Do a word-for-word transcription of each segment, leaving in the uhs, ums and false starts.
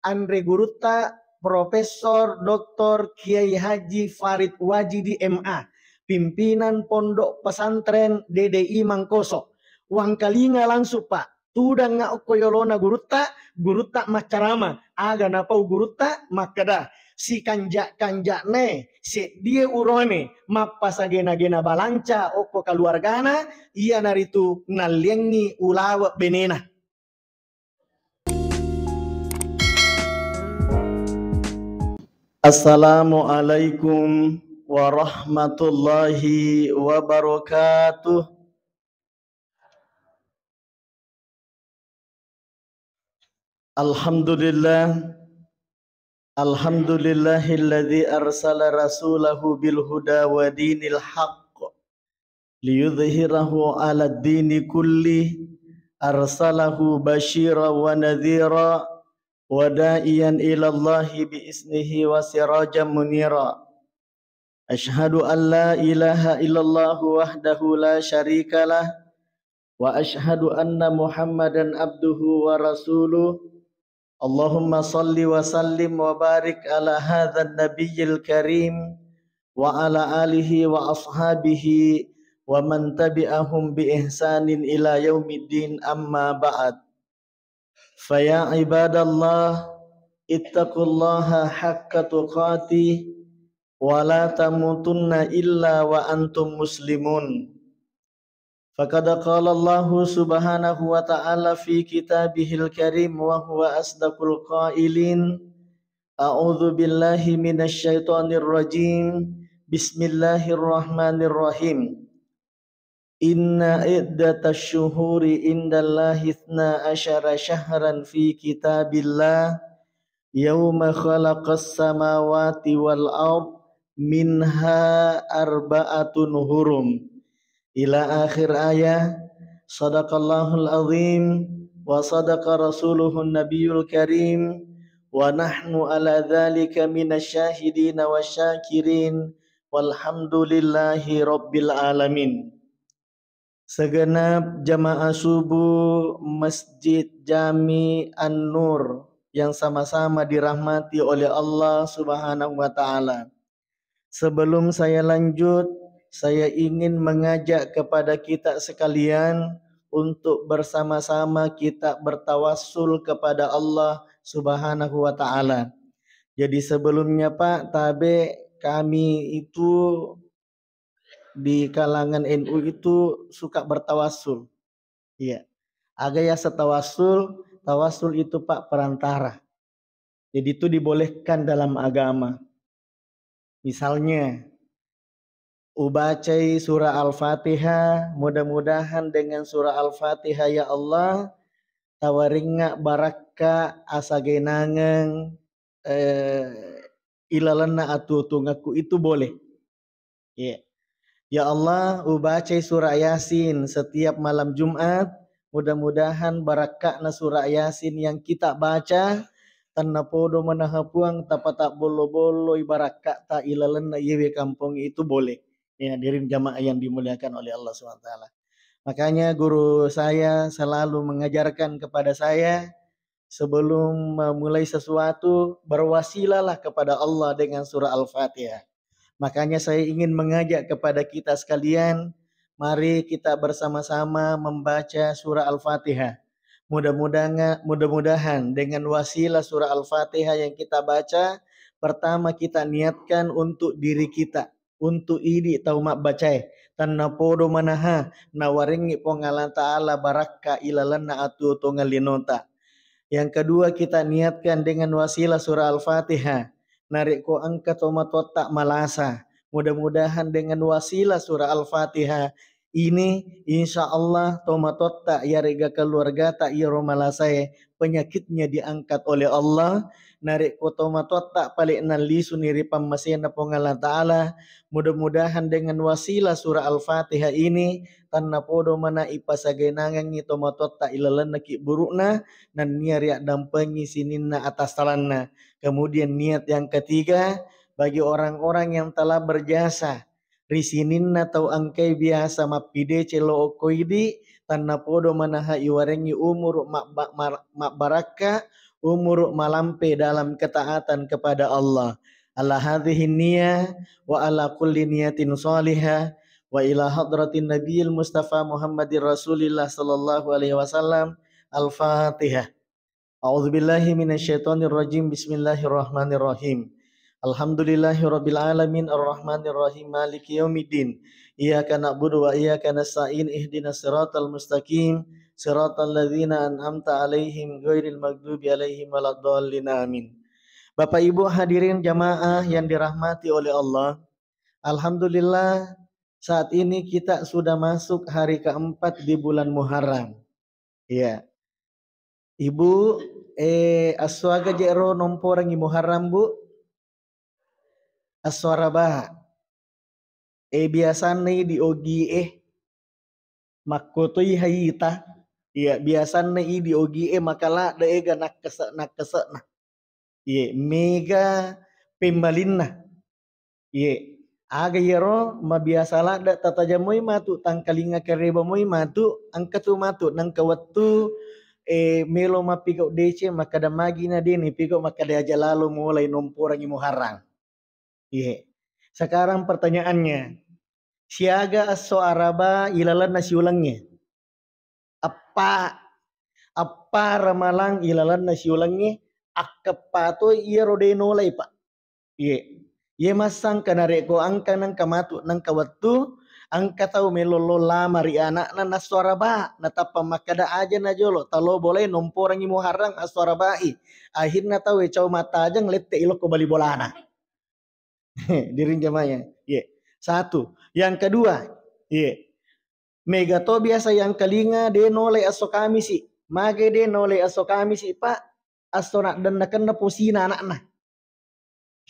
anre gurutta Profesor Doktor Kiai Haji Farid Wajidi M A, pimpinan Pondok Pesantren D D I Mangkoso. Wangkalinga langsung, Pak. Tudangnga okko yolona gurutta, gurutta maccarama. Aga napau gurutta? Makkeda, sikanja-kanja'nae, seddie urone, mappasagena-gena balanca okko kaluargana, iyanaritu nalliangngi ulawe benena. Assalamualaikum warahmatullahi wabarakatuh. Alhamdulillah. Alhamdulillahilladzi arsala rasulahu bil huda wa dinil haqq liyudhhirahu 'alad dini kulli. Arsalahu basyira wa nadhira wa da'iyan ilallahi bi iznihi wa sirajan munira. Asyhadu an la ilaha illallah wahdahu la syarikalah, wa asyhadu anna Muhammadan abduhu wa rasuluh. Allahumma salli wa sallim wa barik ala hadzan nabiyil karim wa ala alihi wa ashabihi wa man tabi'ahum bi ihsanin ila yaumiddin, amma ba'd. Fa ya ibadallah, ittaqullaha haqqa tuqatih wa la tamutunna illa wa antum muslimun. Faqad qala Allahu subhanahu wa ta'ala fi kitabihil karim wa huwa asdaqul qailin. A'udzu billahi minasy syaithanir rajim. Bismillahirrahmanirrahim. Inna iddatasy syuhuri indallahi itsna asyara syahran fi kitabillah yauma khalaqas samawati wal ard minha arba'atun hurum. Ila akhir ayah. Sadaqallahul azim wa sadaqa rasuluhun nabiyul karim wa nahnu ala dzalika minasy syahidina wasy syakirin walhamdulillahi rabbil alamin. Segenap jamaah subuh Masjid Jami An-Nur yang sama-sama dirahmati oleh Allah Subhanahu wa Ta'ala. Sebelum saya lanjut, saya ingin mengajak kepada kita sekalian untuk bersama-sama kita bertawassul kepada Allah Subhanahu wa Ta'ala. Jadi, sebelumnya, Pak, tabe kami itu di kalangan N U itu suka bertawassul. Iya. Aga yaseng tawassul? Tawassul itu, Pak, perantara. Jadi, itu dibolehkan dalam agama. Misalnya, ubacai surah Al-Fatihah, mudah-mudahan dengan surah Al-Fatihah, ya Allah, tawaringnga barakka asagenangeng, eh, ilalenna atuo-tuongekku, itu boleh. Iya. Ya Allah, ubacai surah Yasin setiap malam Jumat. Mudah-mudahan barakka'na surah Yasin yang kita baca, tennapodo manaha Puang, tapatabbollo-bolloi barakka'ta ilalenna iyewe kampong itu, boleh. Ya, hadirin jamaah yang dimuliakan oleh Allah Subhanahu wa Ta'ala. Makanya guru saya selalu mengajarkan kepada saya, sebelum memulai sesuatu, berwasilalah kepada Allah dengan surah Al-Fatihah. Makanya saya ingin mengajak kepada kita sekalian, mari kita bersama-sama membaca surah Al-Fatihah. Mudah-mudahan, mudah-mudahan dengan wasilah surah Al-Fatihah yang kita baca, pertama kita niatkan untuk diri kita, untuk idi tau mabbacae. Tennapodo manaha nawarengngi Puang Allah Ta'ala barakka ilalenna atuo-tuongeng linota. Yang kedua, kita niatkan dengan wasilah surah Al-Fatihah. Narekko engka tomatoatta malasa, mudah-mudahan dengan wasilah surah Al-Fatihah ini, insya Allah tomatoatta yarega keluargata iyaro malasae penyakitnya diangkat oleh Allah. Narekko tomatoatta pale nallisuni ri pammasena Puang Allah Ta'ala, mudah-mudahan dengan wasilah surah Al-Fatihah ini, tennapodo mana ipasagenangengngi tomatoatta ilalenna kibburu'na, nennia riaddampengi sininna atassalanna. Kemudian niat yang ketiga, bagi orang-orang yang telah berjasa ri sininna tau engkai biasa mappideceng lo okko idi, tennapodo manaha iwarengngi umuru mabba-, mar-, mabbarakka, umur malampe dalam ketaatan kepada Allah. Ala hadhihi niyah wa ala kulli niyatin salihah wa ila hadratin nabiyil mustafa Muhammadir Rasulillah sallallahu alaihi wasallam. Al-Fatihah. A'udzubillahi minasyaitonirrajim. Bismillahirrahmanirrahim. Alhamdulillahirabbil alamin, arrahmanirrahim, maliki yaumiddin. Iyyaka na'budu wa iyyaka nasta'in, ihdinas siratal mustaqim, siratal ladzina an'amta alaihim, ghairil maghdubi alaihim waladdallin. Amin. Bapak Ibu hadirin jamaah yang dirahmati oleh Allah, alhamdulillah, saat ini kita sudah masuk hari keempat di bulan Muharram. Iya. Ibu, eh, esso aga je ro nomporangi Muharram, Bu? Esso Araba. Eh, biasanna idi Ogie. Makkotoi haita. Iya, biasanna idi Ogie maka ladde ega nakkese-, nakkese'na. Iye, mega pemmalinna. Iye, aga iyaro mabiasa ladde tatajang moi matu, tangkalinga kareba moi matu, engka tu matu, nengka wettu, eh, melo mappigau deceng, makkada magi na de nipigau, makkada aja lalo mulai nomporangi Muharram. Iye. Sekarang pertanyaannya, siaga esso Araba ilalenna siulengnge? Eppa, eppa ramalang ilalenna siulengnge, akkeppa to iyaro de nolai, Pak. Iye. Iye massangka narekko engka nengka matu nengka wettu, engka tau melollo lama ri anakna nasso Araba, natappa makkada aja na jolo, talo bolai nomporangi Muharram esso Arabai. Akhirna tau e cau mattajeng lette ilokko bali bolana. Diring jamaya. Iye. Satu. Yang kedua, iye. Mega to biasa yang kalinga de nolai esso Kamisi. Mage de nolai esso Kamisi, Pak? Esso naddennakenna posina anakna.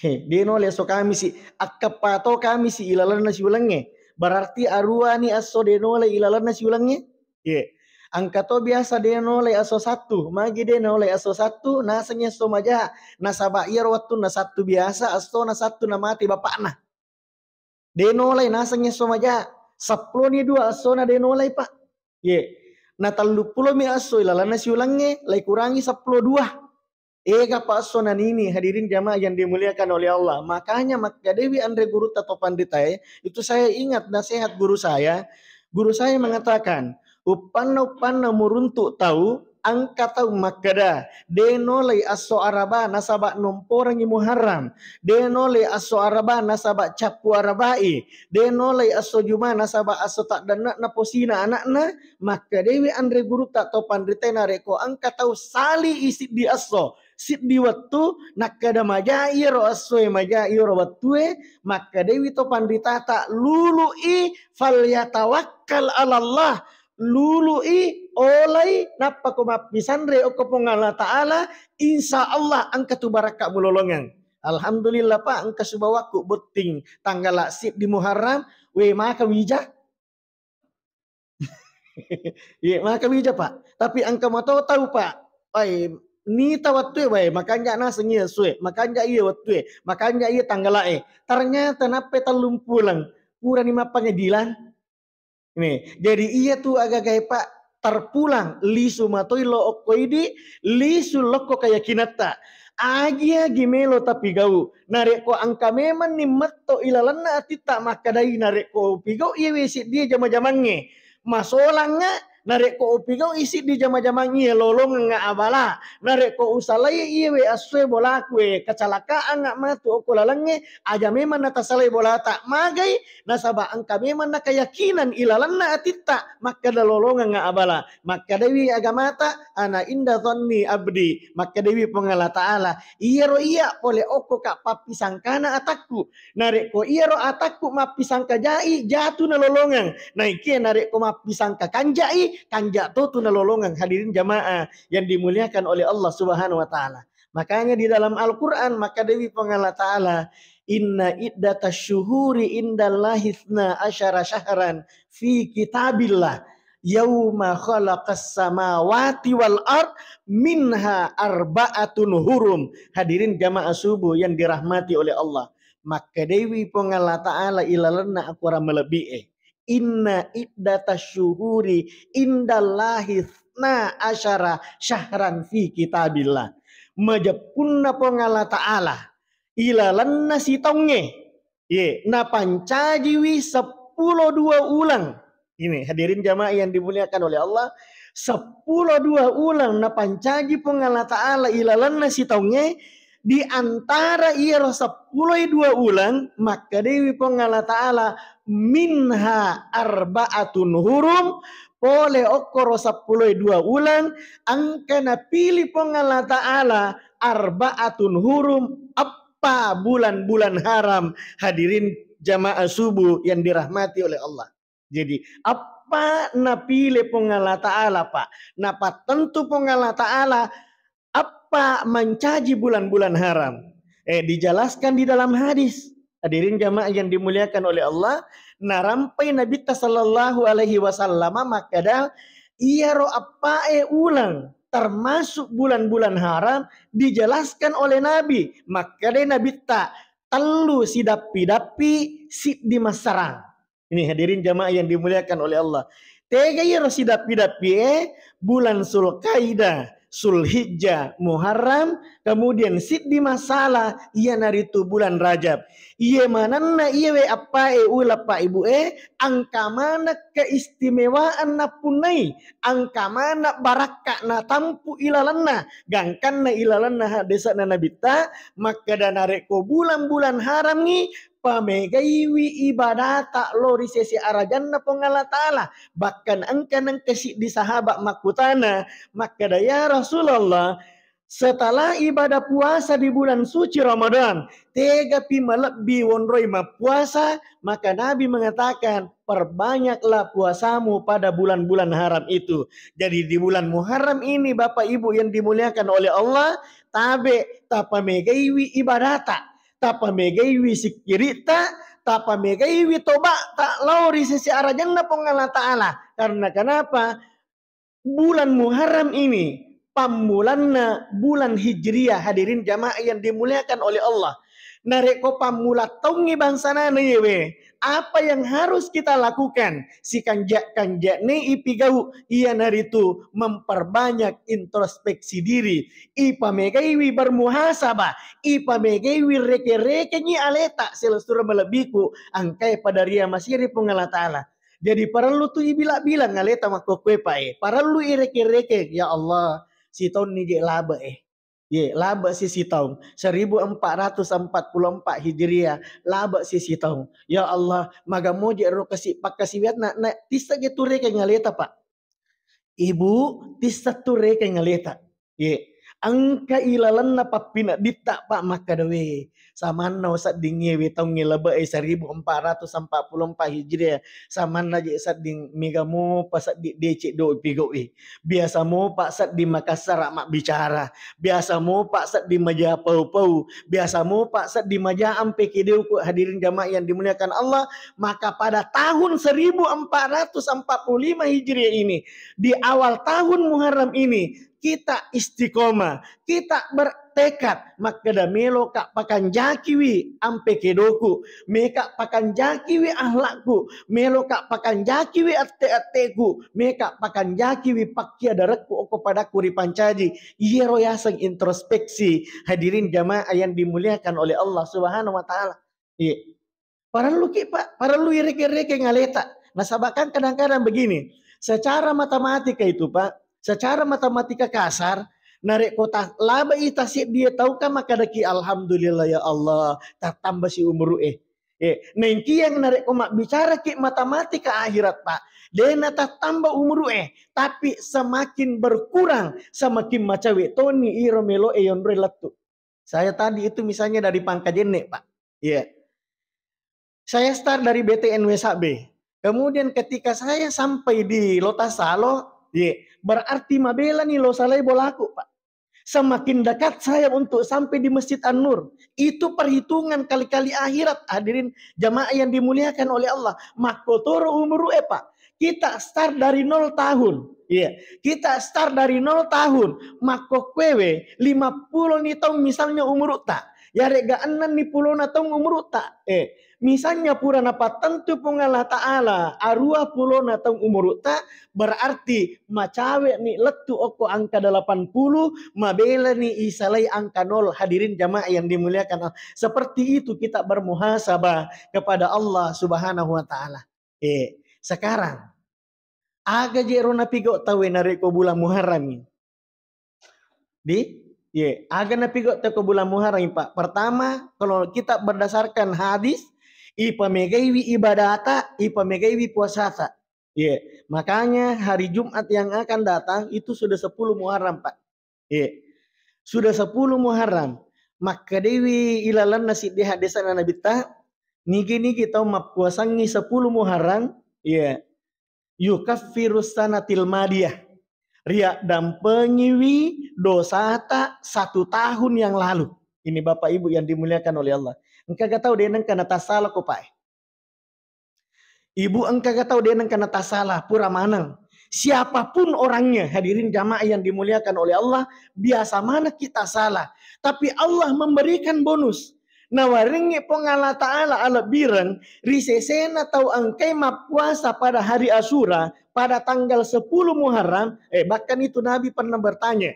He, de nolai esso Kamisi. Akkeppa to Kamisi ilalenna siulengnge. Berarti aruani esso de nolai ilalenna siulengnge. Ye. Engka to biasa de nolai esso Sattu. Magi de nolai esso Sattu, nasengngi esso maja. Nasaba iyaro wettunna Sattu biasa, essona Sattu namate bapakna. De nolai nasengngi esso maja. Seppulo ni dua essona de nolai, Pak. Ye. Na telluppulo mi esso ilalenna siulengnge, lai kurangi seppulo dua. Ega pa esso nanini, hadirin jamaah yang dimuliakan oleh Allah. Makanya makkadewi anre gurutta to panritae, itu saya ingat nasihat guru saya. Guru saya mengatakan, uppanna-uppanna muruntu tau, engka tau makkada, de nolai esso Araba nasaba nomporangi Muharram, de nolai esso Araba nasaba cappu Arabai, de nolai esso Juma nasaba esso taddenne'na posina anakna, makkadewi anre gurutta to panritae narekko engka tau sali i siddi esso, siddi wettu, nakkada maja iyaro essoe, maja iyaro wettue, makkadewi to panritata, lului, falyatawakkal 'alallah, lului, olai, nappako mappisanre okko Puang Allah Ta'ala, insya Allah engka tu barakka mulolongeng. Alhamdulillah, Pak, engka subawakku botting tanggala siddi Muharram, we maka wija. Iya, maka wija, Pak. Tapi engka mato tau, Pak. Ai, nita wettue, wae, makanja naseng iya essue, makanja iya wettue, makanja iya tanggalae. Ternyata nappe tellung pulang, purani mappangadilan. Nih, jadi iya tu agagae, Pak, terpulang, lisu matoi lo okko idi, lisu lokko kayakinatta. Agi-agi melo tapigau. Narekko engka memanni metto ilalenna atitta makkadai, narekko upigau iyewe siddi jama-jamangnge, masolangnga, narekko upigau i siddi jama-jamangnge lolongengnga abala, narekko usalai iyewe assue bolakue kecalakaangnga matu okko lalengnge, aja memang natasalai bolata, magai, nasaba engka memang nakayakinan ilalenna atitta makkada lolongengnga abala. Makkedai agamata, "Ana inda dhanni abdi." Makkedai Puang Allah Ta'ala, "Iyaro iya pole okko ka pappisangkana atakku." Narekko iyaro atakku mappisangka jai, jatu nalolongeng. Naikia narekko mappisangka kanjai, kanja totu nalolongeng. Hadirin jamaah yang dimuliakan oleh Allah Subhanahu wa Ta'ala. Makanya di dalam Al-Quran, makkedai Puang Allah Ta'ala, "Inna iddatasyuhuri indallahi itsna asyara syahran fi kitabillah, yauma khalaqas samawati wal ard, minha arba'atun hurum." Hadirin jamaah subuh yang dirahmati oleh Allah. Makkedai Puang Allah Ta'ala ilalenna akorang malebbi'e, "Inna iddatasyuhuri indallahi itsna asyara syahran fi kitabillah." majeppunna Puang Allah Ta'ala ilalenna sitaungnge. Ye, napancajiwi seppulo dua ulang. Ini hadirin jamaah yang dimuliakan oleh Allah, seppulo dua ulang napancaji Puang Allah Ta'ala ilalenna sitaungnge, di antara iyaro seppulo dua ulang, makkedaiwi Puang Allah Ta'ala, "Minha arbaatun hurum," pole okkoro seppulo dua ulang, engka napili Puang Allah Ta'ala arbaatun hurum, eppa bulan-bulan haram. Hadirin jamaah subuh yang dirahmati oleh Allah. Jadi, eppa napile Puang Allah Ta'ala, Pak. Napattentu Puang Allah Ta'ala eppa mancaji bulan-bulan haram. Eh, dijelaskan di dalam hadis. Hadirin jamaah yang dimuliakan oleh Allah, narampai Nabitta sallallahu alaihi wasallam makkeda, iyaro eppae ulang termasuk bulan-bulan haram dijelaskan oleh Nabi. Makkeda Nabitta, tellu sidappi-dappi, siddi massarang. Ini hadirin jamaah yang dimuliakan oleh Allah. Tega iyaro sidappi-dappi e, bulan Sulkaidah, Sulhijjah, Muharram, kemudian siddi massala, iyanaritu bulan Rajab. Iye manenna iyewe eppa e, ulang Pak Ibu e, engka maneng keistimewaan nappunnai, engka maneng barakka natampu ilalenna, gangkanna ilalenna haddese'na Nabitta, makkeda narekko bulan-bulan haramngi, pamegaiwi ibadata lao ri sese arajanna Puang Allah Ta'ala. Bahkan engka nengka siddi sahabat makkutana, makkeda, "Ya Rasulullah, setelah ibadah puasa di bulan suci Ramadan, tegapi malebbi wonroi mappuasa?" Maka Nabi mengatakan, "Perbanyaklah puasamu pada bulan-bulan haram itu." Jadi di bulan Muharram ini, Bapak Ibu yang dimuliakan oleh Allah, tabe tapamegaiwi ibadata, tapamegaiwi sikkiritta, tapamegaiwi toba'ta lao ri sese arajanna Puang Allah Ta'ala. Karena kenapa? Bulan Muharram ini pammulanna bulan Hijriah, hadirin jamaah yang dimuliakan oleh Allah. Narekko pammula taungngi bangsanana yewe, apa yang harus kita lakukan? Sikanja-kanja'ne ipigau, iyanaritu memperbanyak introspeksi diri. Ipamegaiwi bermuhasabah, ipamegaiwi reke-rekengi aleta, selessureng malebbiku, engkae pada ria masiri Puang Allah Ta'ala. Jadi parellu tu ibila-bilang aleta makkokkoe, Pak e. Parellu ireke-reke, ya Allah, sitaunni je labe e. Ye, labe si sitaung. Seribu empat ratus empat puluh empat Hijriah, labe si sitaung. Ya Allah, maga moje ro kasi pakkasiwianna, na tissa je tu rekeng aleta, Pak. Ibu, tissa tu rekeng aleta. Ye, engka ilalenna pappinedditta, Pak, makkeda, we, samanna usedding iyewe taungnge labe e seribu empat ratus empat puluh empat Hijriah, samanna je sedding mega mopa seddi deceng do pigau e. Biasa mopa seddi makassara mabbicara, biasa mopa seddi maja pau-pau, biasa mopa seddi maja ampe kedeuku, hadirin jamaah yang dimuliakan Allah. Maka pada tahun seribu empat ratus empat puluh lima Hijriah ini, di awal tahun Muharram ini, kita istiqomah, kita bertekad, makkeda, meloka pakanjakiwi ampe kedoku, meka pakanjakiwi akhlakku, meloka pakanjakiwi atte-atteku, meka pakanjakiwi pakkiadarekku okko padakku ripancaji. Iyaro yaseng introspeksi, hadirin jamaah yang dimuliakan oleh Allah Subhanahu wa Ta'ala. Iya. Parelluki, Pak, parellu ireke-rekeng aleta. Nasaba kan kadang-kadang begini, secara matematika itu, Pak, secara matematika kasar, narekko ta-, labe'i tasiddi tau kan makkadaki, "Alhamdulillah ya Allah, tattambasi umuru e." Eh, nengkiang narekko mabbicaraki matematika akhirat, Pak, dena tattamba umuru e, tapi semakin berkurang, semakin macawe toni iro melo e yonroi lettu. Saya tadi itu misalnya dari Pangkajenne, Pak. Iya. Saya start dari B T N W S B. Kemudian ketika saya sampai di Lotasalo, iya, berarti mabela nih lo salai bolaku, Pak. Semakin dekat saya untuk sampai di Masjid An-Nur. Itu perhitungan kali-kali akhirat, hadirin jamaah yang dimuliakan oleh Allah. Makkotoro umuru e, Pak. Kita start dari nol tahun. Iya, kita start dari nol tahun. Makkokkoewe lima pulo ni taung misalnya umurutta. Yaregga enneng ni pulona taung umurutta. Eh, misalnya pura napattentu Puang Allah Ta'ala arua pulona taung umurutta, berarti macawe ni lettu okko angka delapan puluh, mabela ni isalai angka nol. Hadirin jamaah yang dimuliakan Allah. Seperti itu kita bermuhasabah kepada Allah Subhanahu wa Ta'ala. Eh, sekarang, aga je ro napigau tauwe narekko bulan Muharram ni? Di? Ye, aga napigau tauwe ko bulan Muharram ni, Pak? Pertama, kalau kita berdasarkan hadis, ipamegaiwi ibadata, ipamegaiwi puasata. Ye, makanya hari Jumat yang akan datang itu sudah sepuluh Muharram, Pak. Ye. Sudah sepuluh Muharram. Makkedaiwi ilalenna siddi haddese'na Nabitta, nigi-nigi tau mappuasangngi sepuluh Muharram, ye, yukaffirus sanatil madiyah. Riaddampengiwi dosata satu tahun yang lalu. Ini Bapak Ibu yang dimuliakan oleh Allah. Engka ga tau de nengka natasala ko, Pak? Ibu, engka ga tau de nengka natasala, pura maneng. Siapapun orangnya, hadirin jamaah yang dimuliakan oleh Allah, biasa maneng kita salah. Tapi Allah memberikan bonus. Nawarengngi Puang Allah Ta'ala alebbireng ri sesena tau engkai mappuasa pada hari Asyura, pada tanggal sepuluh Muharram, eh, bahkan itu Nabi pernah bertanya.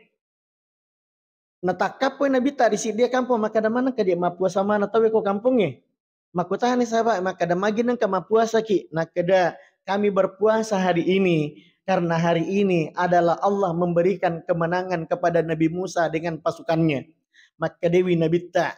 Natakkappoi Nabitta ri siddi kampong, makkeda, "Manengka de mappuasa maneng tauwe ko kampongnge?" Makkutani sahabat, makkeda, "Magi nengka mappuasaki?" Nakkeda, "Kami berpuasa hari ini karena hari ini adalah Allah memberikan kemenangan kepada Nabi Musa dengan pasukannya." Makkedewi Nabitta,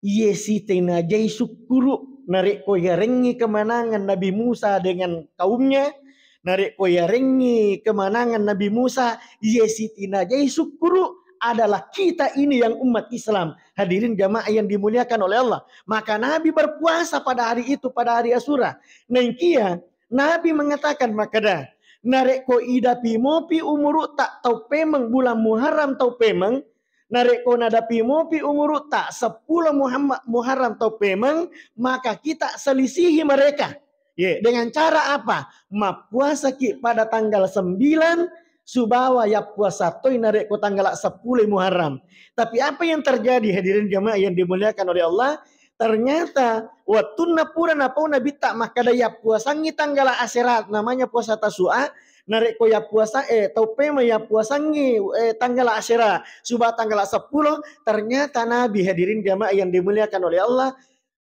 "Iye sitinajai sukkuru, narekko yarengngi kemenangan Nabi Musa dengan kaumnya, narekko yarengngi kemenangan Nabi Musa, iye sitinajai sukkuru adalah kita ini yang umat Islam." Hadirin jamaah yang dimuliakan oleh Allah. Maka Nabi berpuasa pada hari itu, pada hari Asyura. Naengkia Nabi mengatakan makkeda, "Narekko idapi mopi umurutta tau pemeng, bulan Muharram tau pemeng, narekko nadapi mopi umurutta sepuluh Muhammad, Muharram tau pemeng, maka kita selisihi mereka." Ye, dengan cara apa? Mappuasaki pada tanggal sembilan, subawa yappuasa toi narekko tanggal sepuluh Muharram. Tapi apa yang terjadi, hadirin jamaah yang dimuliakan oleh Allah? Ternyata wettunna pura napau Nabitta makkeda yappuasangngi tanggala asera, namanya puasa Tasu'a, narekko yappuasa, eh, tau pemeng yappuasangngi, eh, tanggala asera, suba tanggala sepuluh, ternyata Nabi, hadirin jamaah yang dimuliakan oleh Allah,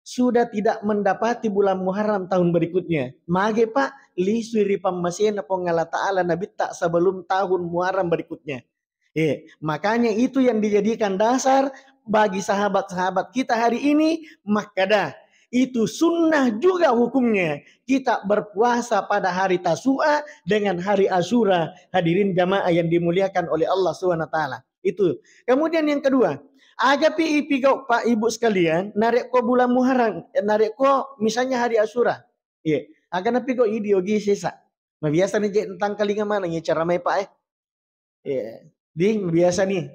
sudah tidak mendapati bulan Muharram tahun berikutnya. Mage, Pak? Lisui ri pammasena Puang Allah Ta'ala Nabitta sebelum tahun Muharram berikutnya. Eh, makanya itu yang dijadikan dasar bagi sahabat-sahabat kita hari ini, makkeda, itu sunnah juga hukumnya kita berpuasa pada hari Tasu'a dengan hari Asyura, hadirin jamaah yang dimuliakan oleh Allah Subhanahu wa Ta'ala. Itu. Kemudian yang kedua, agapi ipigau, Pak, Ibu sekalian, narekko bulan Muharram, eh, narekko misalnya hari Asyura. Iya, aga napigau idi ogi sesa. Mabiasa ni je tangkalinga maneng ceramai, Pak, eh. Iya. Di biasa ni.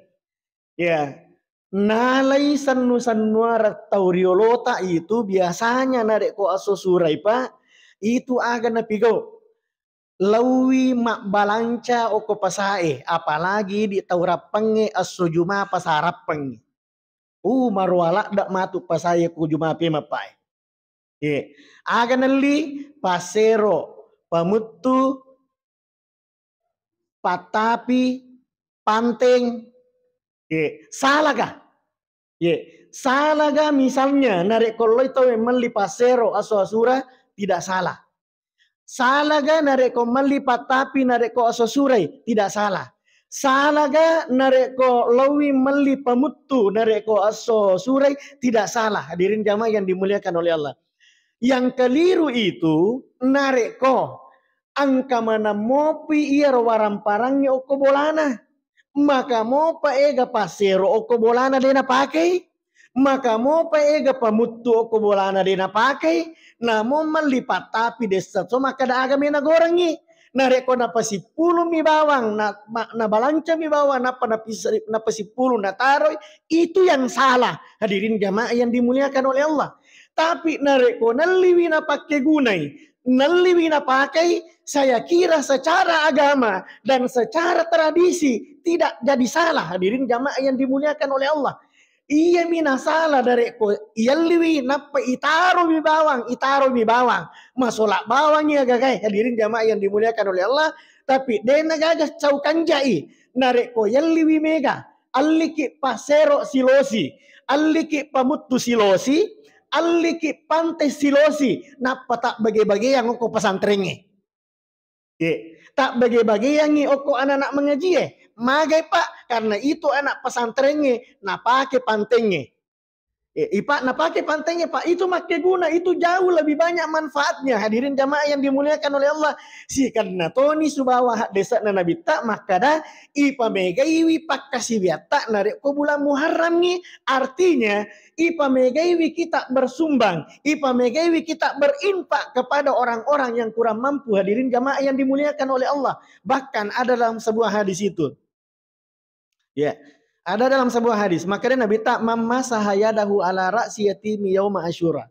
Iya. Nalai sennu-sennuareng tau riolota itu biasanya narekko esso surai, Pak, itu aga napigau. Lauwi mabbalanca okko pasae, apalagi di tau Rappengnge esso Juma pasa Rappengngi. Uh, maroa ladde matu pasae ko Juma pemeng, Pak, eh. Ye, aga nelli? Passero, pamuttu, pattapi, panteng. Ye, salaga? Ye, salaga misalnya narekko loi tauwe melli passero esso Asyura, tidak salah. Salaga narekko melli pattapi narekko esso surai? Tidak salah. Salaga narekko lauwi melli pamuttu narekko esso surai? Tidak salah. Hadirin jamaah yang dimuliakan oleh Allah. Yang keliru itu, narekko engka maneng mopi iyaro waramparangnge okko bolana, maka mopa ega passero okko bolana de napakei, maka mopa ega pamuttu okko bolana de napakei, namo melli pattapi dessa to makkeda aga mena gorengngi. Narekko napasippulumi bawang, na, ma, nabalancami bawang, nappa napis-, napasippulu nataroi, itu yang salah. Hadirin jamaah yang dimuliakan oleh Allah. Tapi narekko nelliwi napakkegunai, Nalliwi napakai, saya kira secara agama dan secara tradisi tidak jadi salah, hadirin jamaah yang dimuliakan oleh Allah. Iyami nasala narekko iyalliwi nappa itaromi bawang, itaromi bawang. Masola bawangi agagae, hadirin jamaah yang dimuliakan oleh Allah, tapi de nagaga cau kanjai. Narekko yalliwi mega, alliki pasero silosi, alliki pamuttu silosi, alliki pante silosi, nappa tabbage-bageang okko pesantrengnge. Ye, tabbage-bageangngi okko anak-anak mangajie. Magai, Pak? Karena itu anak pesantrengnge napake pantengnge. Eh, Pak, napake pantengnge, Pak. Itu makkeguna, itu jauh lebih banyak manfaatnya. Hadirin jamaah yang dimuliakan oleh Allah. Sikanna toni subawa haddese'na Nabitta makkada, ipamegaiwi pakkasiwiatta narekko bulan Muharramngi. Artinya, ipamegaiwi kita bersumbang, ipamegaiwi kita berinfak kepada orang-orang yang kurang mampu. Hadirin jamaah yang dimuliakan oleh Allah. Bahkan ada dalam sebuah hadis itu. Ya. Ada dalam sebuah hadis, makkeda Nabitta, "Man masaha yadahu ala ra'si yatimi yauma Asyura."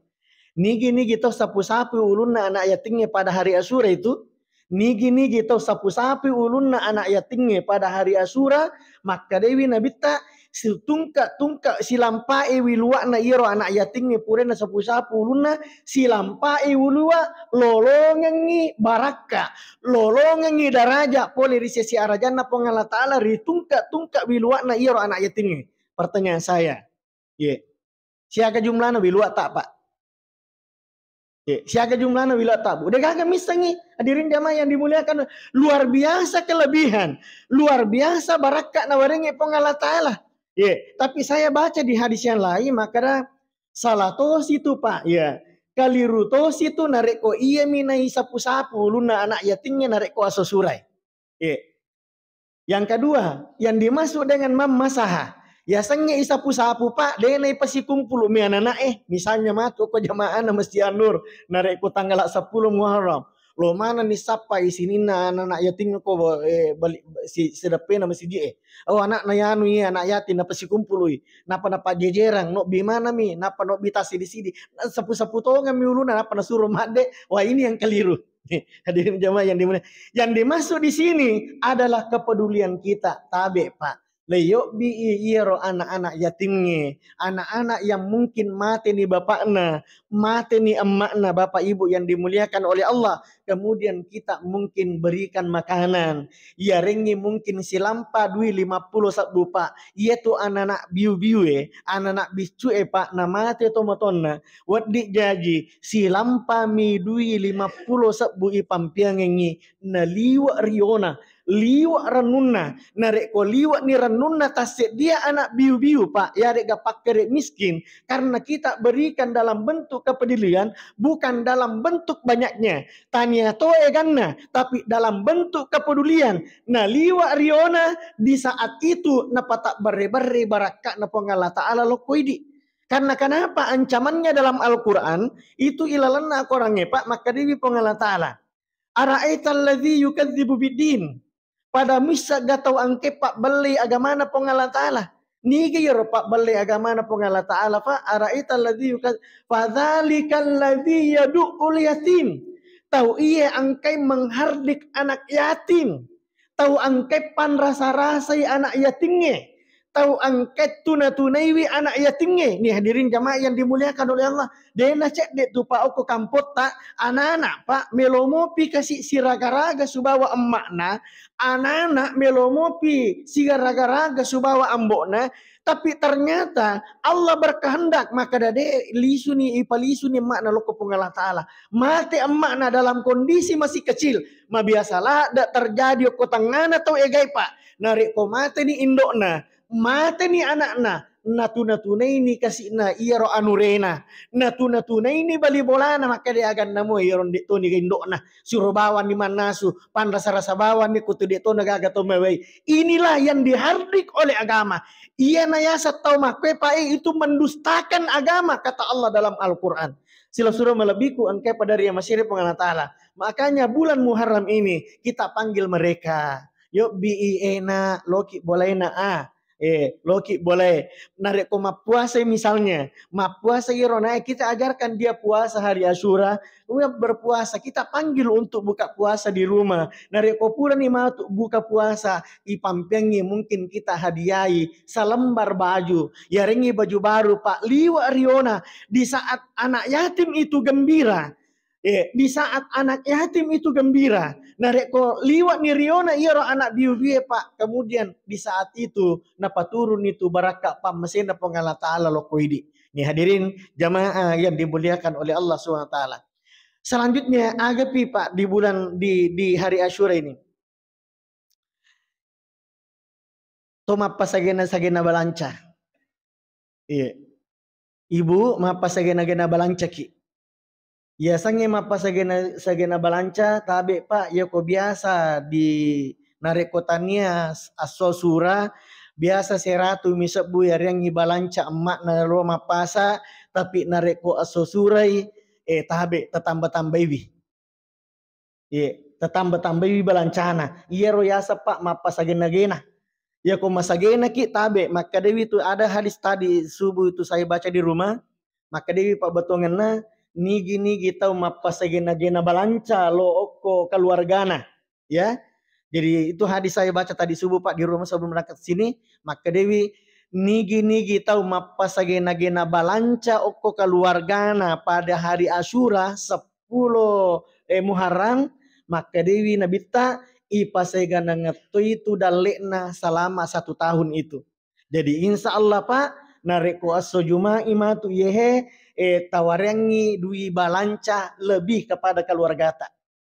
Nigi-nigi tau sapu-sapu ulunna anak yatingnge pada hari Asyura itu, nigi-nigi tau sapu-sapu ulunna anak yatingnge pada hari Asyura, makkedawi Nabitta, "Situngka-tungka silampae wiluwa'na iyaro anak yatingnge purana sapu-sapu ulunna, silampae wiluwa, lolongengngi barakka, lolongengngi daraja pole ri sesi arajanna Puang Allah Ta'ala ri tungka-tungka wiluwa'na iyaro anak yatingnge." Pertanyaan saya, ye, siaga jumlahna wiluwa'ta, Pak? Ye, siaga jumlahna wiluwa'ta, Bu? Degaga missengngi, hadirin jamaah yang dimuliakan, luar biasa kelebihan, luar biasa barakka nawarengnge Puang Allah Ta'ala. Ye, tapi saya baca di hadis yang lain, makkeda salah tosi tu, Pak. Ya, kaliru tosi tu narekko iyami naisapu-sapu ulunna anak yatingnge narekko aso surai. Ye. Yang kedua, yang dimaksud dengan mammasaha, yasengnge isapu-sapu, Pak, de naipasikumpulu mi anana'e. Misalnya matu ko jamaahna Masjid An-Nur, narekko tanggal sepuluh Muharram, lo manenni sappai sininna anak-anak yating ko, eh, bali-, si-, sideppena masijid e. Oh, anakna yanu iya, anak yatim, napasikumpului, napa napajjejerang, nobbi manami, napa nobbi tassidi-sidi, sapu-sapu tongemmi uluna, napa nasuro madde. Wah, ini yang keliru. Hadirin jamaah yang dimulia-, yang dimaksud di sini adalah kepedulian kita. Tabe, Pak. Leiyobbi i-, iyaro anak-anak yatingnge, anak-anak yang mungkin mateni bapakna, mateni emma'na, Bapak Ibu yang dimuliakan oleh Allah. Kemudian kita mungkin berikan makanan. Iyarengngi mungkin silampa dui lima pulo sebbu, Pak. Iyatu anak-anak biu-biu e, anak-anak biccu e, Pak, namate tomatonna. Weddi jaji, silampami dui lima pulo sebbu ipampiangengngi, naliwe' riona, liwe' rennunna. Narekko liwe'ni rennunna tasseddia anak biu-biu, Pak, yarega pakkere miskin, karena kita berikan dalam bentuk kepedulian, bukan dalam bentuk banyaknya. Tania to eganna, tapi dalam bentuk kepedulian. Naliwe' riona, di saat itu napatabbarre-barre barakka'na Puang Allah Ta'ala lokko idi. Karena kenapa ancamannya dalam Al-Quran itu ilalenna Al-Quran e, Pak, makkedawi Puang Allah Ta'ala, "Ara'aital ladzi yukadzibu biddin." Pada missegga tau engkae pabbellei agamana Puang Allah Ta'ala. Niga iyaro pabbellei agamana Puang Allah Ta'ala, Pak? "Ara'aital ladzi yukadz-, fadzalikal ladzi yadu'ul yatim." Tau iye engkae menghardik anak yatim. Tau engkae panrasa-rasai anak yatingnge. Tau engkae tuna-tunaiwi anak yatingnge. Nih, hadirin jamaah yang dimuliakan oleh Allah. Dena cedde tu, Pak, okko kampotta, anak-anak, Pak, melo mopi kasi siraga-raga subawa emma'na, anak-anak melo mopi sigaraga-raga subawa ambo'na, tapi ternyata Allah berkehendak, maka dade lisuni, ipalisuni emma'na lokko Puang Allah Ta'ala. Mate emma'na dalam kondisi masih kecil. Mabiasa ladde terjadi okko tengngana tau egae, Pak. Narekko mateni indo'na, mateni anakna, natuna-tunaini kasi'na iyaro anurena, natuna-tunaini bali bolana, makkeda aganna mo iyaro nde'toni ga indo'na, suro bawanni mannasu, panrasa-rasa bawanni kutu de'tona gaga to mewai. Inilah yang dihardik oleh agama. Iyana yaseng tau makkoe, Pak, e, itu mendustakan agama, kata Allah dalam Al-Quran. Sila suro malebbiku engkae pada ri masiri Puang Allah Ta'ala. Makanya bulan Muharram ini kita panggil mereka. Yobbi i ena, loki bolaina a. Eh, loki boleh. Narekko mappuasa misalnya, mappuasa iro nae kita ajarkan dia puasa hari Asyura, kemudian berpuasa, kita panggil untuk buka puasa di rumah. Narekko purani matu buka puasa, ipampeangngi mungkin kita hadiahi salembar baju, yarengngi baju baru, Pak, liwa riona di saat anak yatim itu gembira. Eh, di saat anak yatim itu gembira, narekko liwa'ni riona iyaro anak biu-biue, Pak, kemudian di saat itu napaturun itu barakka pammasena Puang Allah Ta'ala lokko idi. Nih hadirin jamaah yang dimuliakan oleh Allah Subhanahu wa Ta'ala. Selanjutnya, agapi, Pak, di bulan, di, di hari Asyura ini? To mappasagena-sagena balanca. Iya. Ibu, mappasagena-gena balancaki. Yasengnge mappasagena-sagena balanca, tabe, Pak, yako biasa di, narekko tania s-, asso sura, biasa seratu mi sebbu yareangngi balanca emma'na lo mappasa, tapi narekko asso surai, eh, tabe, tatamba-tambaiwi. Iye, tatamba-tambaiwi balancana. Iyaro yaseng, Pak, mappasagena-gena. Yako masagenaki tabe, makkedawi tu ada hadis tadi subuh itu saya baca di rumah, makkedawi pabbatongenna, nigi-nigi tau mappasagena-gena balanca lo okko keluargana. Ya. Jadi itu hadis saya baca tadi subuh, Pak, di rumah sebelum berangkat sini, makkedawi nigi-nigi tau mappasagena-gena balanca okko keluargana pada hari Asyura, seppulo, eh, Muharram, makkedawi Nabitta, ipaseganangettoi tu dalle'na selama satu tahun itu. Jadi, insya Allah, Pak, narekko esso Juma'i matu yehe, eh, tawareangngi dui balanca lebih kepada keluargata.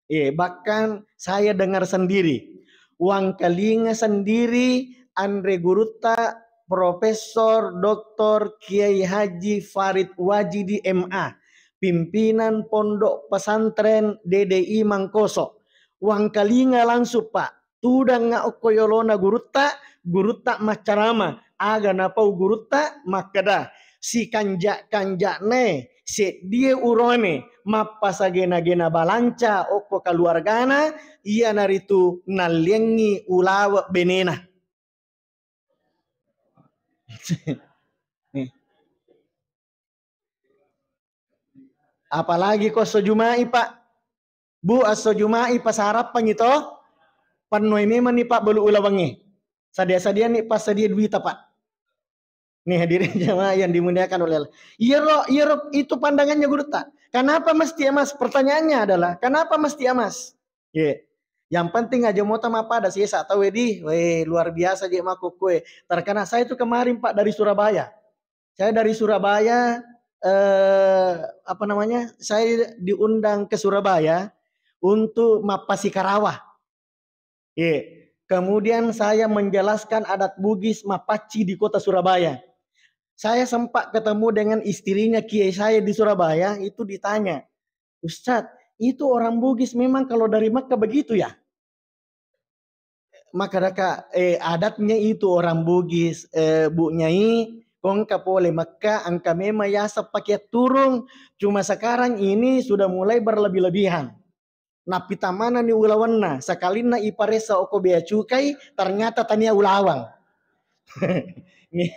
Eh, bahkan saya dengar sendiri, wangkalinga sendiri anre gurutta Profesor Doktor Kiai Haji Farid Wajidi M A, pimpinan Pondok Pesantren D D I Mangkoso. Wangkalinga langsung, Pak. Tudangnga okko yolona gurutta, gurutta maccarama. Aga napau gurutta? Makkeda, sikanja-kanja'nae, seddie urone, mappasagena-gena balanca okko kaluargana, iyanaritu nalliangngi ulawe benena. Nih. Apalagi ko esso Juma'i, Pak. Bu, esso Juma'i pasarappangi to? Pennoi memanni, Pak, balu ulawengnge. Sadia-sadiani passadia duita, Pak. Nih, hadirin jamaah yang dimuliakan oleh Allah. Iyaro, iyaro itu pandangannya gurutta. Kenapa mesti emas? Pertanyaannya adalah, kenapa mesti emas? Ye. Yang penting aja mota mappada sih saat tahu di, weh, luar biasa je makkukue. Terkena saya itu kemarin, Pak, dari Surabaya. Saya dari Surabaya, eh, apa namanya, saya diundang ke Surabaya untuk mappasikarawah. Ye. Kemudian saya menjelaskan adat Bugis mapacci di kota Surabaya. Saya sempat ketemu dengan istrinya kiai saya di Surabaya, itu ditanya, "Ustadz, itu orang Bugis memang kalau dari Mekah begitu ya?" Maka daka, eh, adatnya itu orang Bugis, eh, Bu Nyai, kongka pole Mekah, engka memang yaseng pakeang turung, cuma sekarang ini sudah mulai berlebih-lebihan. Nappitamana ni ulawenna, sakalinna iparessa okko bea cukai, ternyata tania ulawang. Nih,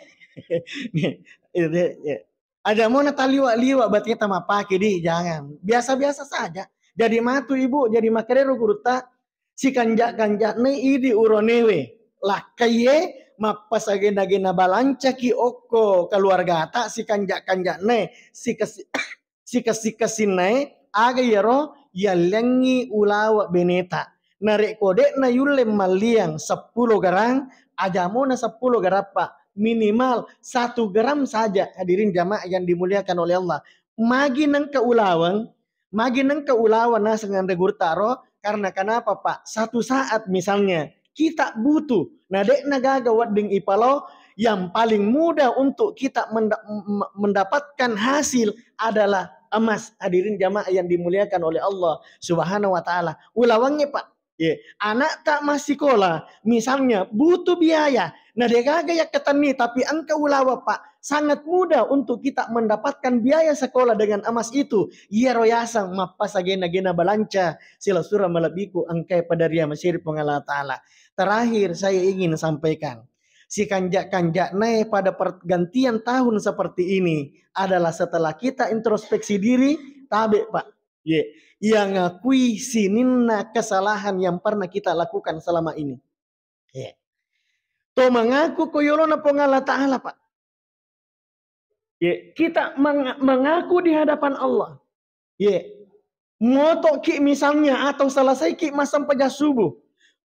nih, iya, iya. Aja mona taliwa-liwa bateta mappake di, jangan. Biasa-biasa saja. Jadi matu ibu, jadi makkedaro gurutta, sikanja-kanja'nai idi uronewe. Lakkaiye, mappasagena-gena balancaki okko keluargata, sikanja-kanja'nai, sikasi-, sikessi-kessinnae, aga iyaro yalliangngi ulawa beneta. Narekko de'na yulle malliang seppulo garang, ajamona seppulo garappa, minimal satu gram saja, hadirin jamaah yang dimuliakan oleh Allah. Magi nengka ulaweng, magi nengka ulaweng naseng anre gurutta ro, karena kenapa, Pak? Satu saat misalnya kita butuh, na de'na gaga wedding ipalo, yang paling mudah untuk kita menda-, m-, mendapatkan hasil adalah emas. Hadirin jamaah yang dimuliakan oleh Allah Subhanahu wa Ta'ala. Ulawangnge, Pak. Ye, anak tak masih sekolah, misalnya butuh biaya. Nah, degaga yakkatenni, tapi engka ulawa, Pak. Sangat mudah untuk kita mendapatkan biaya sekolah dengan emas itu. Iyaro yaseng mappasagena-gena balanca, silessureng malebbiku engkae pada ria masiri Puang Allah Ta'ala. Terakhir, saya ingin sampaikan. Sikanja-kanjanae pada pergantian tahun seperti ini adalah setelah kita introspeksi diri, tabe, Pak. Ye, yang ngakui sininna kesalahan yang pernah kita lakukan selama ini. Ye. To mengaku ko yolona Puang Allah Ta'ala, Pak. Ye, kita meng-, mengaku di hadapan Allah. Ye, motoki misalnya atau selesai ki massempajang subuh.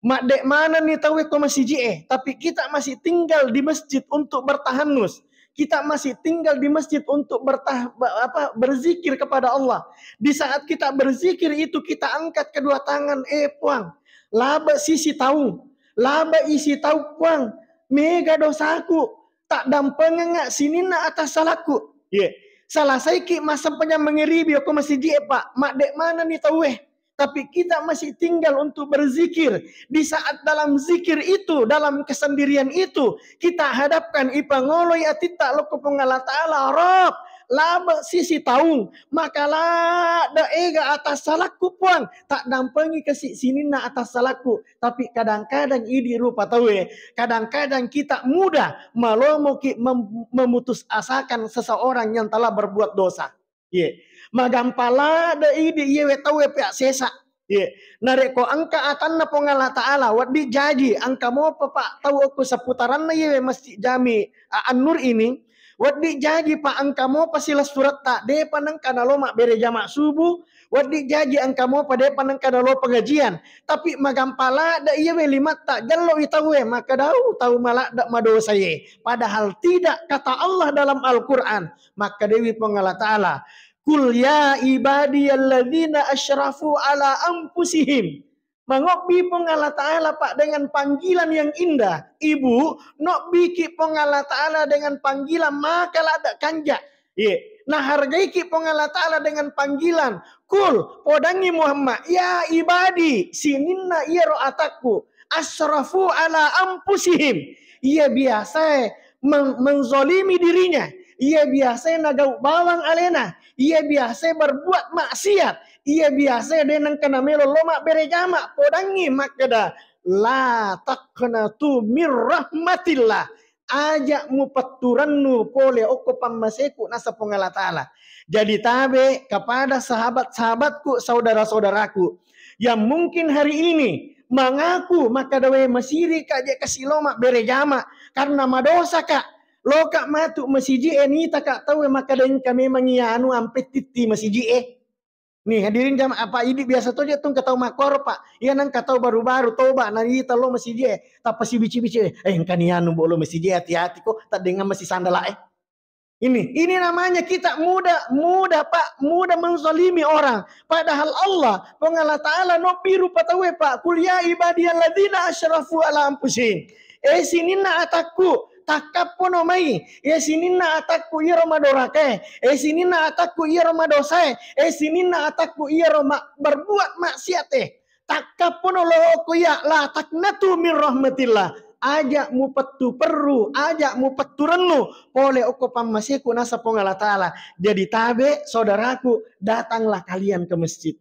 Madde manenni tauwe ko masiji e, tapi kita masih tinggal di masjid untuk bertahannus. Kita masih tinggal di masjid untuk bertah-, be-, apa, berzikir kepada Allah. Di saat kita berzikir itu, kita angkat kedua tangan, "Eh, Puang, labe sisi tau, labe isi tau, Puang. Mega dosaku, taddampengeng sininna atassalakku." Ye. Selesaiki massempajang mangeribi okko masiji e, Pak, madde manenni tauwe. Tapi kita masih tinggal untuk berzikir. Di saat dalam zikir itu, dalam kesendirian itu, kita hadapkan, ipangoloi atitta lokko Puang Allah Ta'ala, "Rob, labe sisi taung, maka ladde ega atassalakku, Puang, taddampengika si sininna atassalakku." Tapi kadang-kadang idi rupa tauwe, kadang-kadang kita mudah malomoki mem-, memutus asakan seseorang yang telah berbuat dosa. Ye. Magampa ladde idi iyewe tauwe pea sesa. Ye. Narekko engka atanna Puang Allah Ta'ala, wedding jaji engka mopa, Pak, tau okko seputaranna iyewe Masjid Jami, a, An-Nur ini, wedding jaji, Pak, engka mopa silessuretta, depa nengka nalo mabbere jama subuh, wedding jaji engka mopa depa nengka nalo pengajian. Tapi magampa ladde iyewe limatta, jelloi tauwe makkeda, "Au, tau maladde madosae." Padahal tidak, kata Allah dalam Al-Quran, makkedawi Puang Allah Ta'ala, "Qul ya ibadiyalladzina asyrafu ala anfusihim." Mangobbi Puang Allah Ta'ala, Pak, dengan panggilan yang indah. Ibu, nobbiki Puang Allah Ta'ala dengan panggilan maka ladde kanja. Ye, nahargaiki Puang Allah Ta'ala dengan panggilan, "Qul," podangi Muhammad, "Ya ibadi, sininna iyaro atakku, asyrafu ala anfusihim." Iya biasae meng-, menzolimi dirinya. Iya biasae nagau bawang alena. Iya biasae berbuat maksiat. Iya biasae de nengka namelo lo mabbere jama. Podangi makkeda, "La taqnatu mir rahmatillah." Aja mupetturennu pole okko pammaseku, nasa Puang Allah Ta'ala. Jadi tabe kepada sahabat-sahabatku, saudara-saudaraku, yang mungkin hari ini mengaku makkeda, "We, masiri ka je kasi lo mabbere jama karena madosa ka." Loka matu masiji e, nita ka tauwe makkeda, "Engka memang iya anu ampe titti masiji e." Nih, hadirin jamaah, apa idi biasa to je tu engka tau makkoro, Pak. Iya nengka tau baru-baru toba, na ita lo masiji e, tappa sibici-bici, "Eh, engka ni anu, Mbok, lo masiji e, hati-hati ko, taddengang masi sandala e." Ini, ini namanya kita mudah, mudah, Pak, mudah menzalimi orang. Padahal Allah, Puang Allah Ta'ala, nobbi rupa tauwe, Pak. "Qul ya ibadiyalladzina asyrafu ala anfusihim." Eh, sininna atakku, takkappono mai. Eh, sininna atakku iyaro madorakae. Eh, sininna atakku iyaro madosae. Eh, sininna atakku iyaro ma-, berbuat maksiate. Takkappono lo okko iya, la taqnatu min rahmatillah. Aja mupettu perru, aja mupettu rennu pole okko pammaseku, nasa Puang Allah Ta'ala. Jadi tabe, saudaraku, datanglah kalian ke masjid.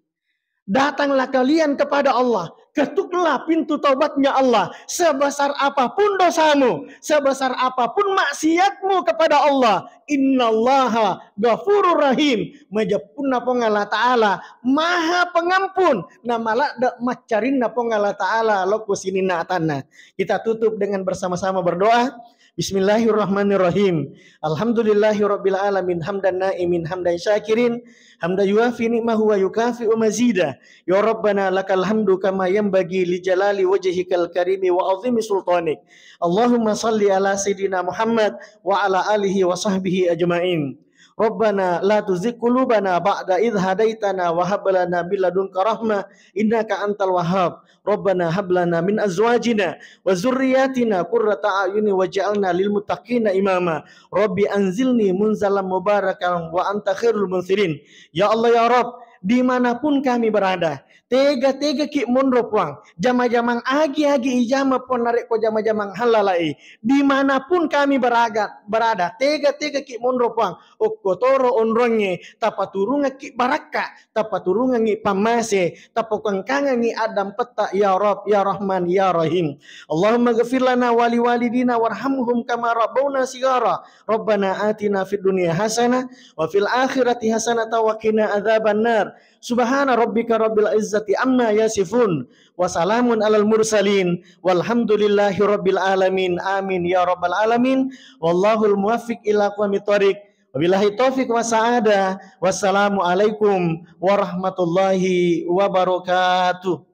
Datanglah kalian kepada Allah. Ketuklah pintu taubatnya Allah. Sebesar apapun dosamu, sebesar apapun maksiatmu kepada Allah, innallaha ghafurur rahim. Majeppunna Puang Allah Ta'ala, Maha Pengampun, na maladde maccarinna Puang Allah Ta'ala lokko sininna atanna. Kita tutup dengan bersama-sama berdoa. Bismillahirrahmanirrahim. Alhamdulillahirabbil alamin, hamdan naimin, hamdan syakirin, hamdan yuwafi ni'mahu wa yukafi'u mazida. Ya Rabbana lakal hamdu kama yanbaghi li jalali wajhikal karimi wa azimi sultanik. Allahumma salli ala sayyidina Muhammad wa ala alihi wa sahbihi ajmain. Rabbana la tuzigh qulubana ba'da idh hadaitana wa hab lana min ladunka rahmah innaka antal wahhab. Rabbana hab lana min azwajina wa dzurriyyatina qurrata a'yuni waj'alna lil muttaqina imama. Rabbi anzilni munzalan mubarakan wa anta khairul munzilin. Ya Allah, ya Rabb, dimanapun kami berada, tega-tega ki monro Puang, jama-jamang agi-agi ijama Puang, narekko jama-jamang hallalai, dimanapun kami beraga-, berada, tega-tega ki monro Puang, okkotoro onrongnge, tapaturungakki barakka, tapaturungangngi pammase, tapokangkangangngi addampetta, ya Rabb, ya Rahman, ya Rahim. Allahumma ghfir lana wa liwalidina warhamhum kama rabbauna sigara. Rabbana atina fid dunya hasanah wa fil akhirati hasanah wa qina adzabannar. Subhana rabbika rabbil izzati amma yasifun. Wa salamun alal mursalin. Walhamdulillahi rabbil alamin. Amin ya rabbal alamin. Wallahul muwaffiq ila aqwamit thariq. Wabillahi taufiq wa sa'adah. Wassalamualaikum warahmatullahi wabarakatuh.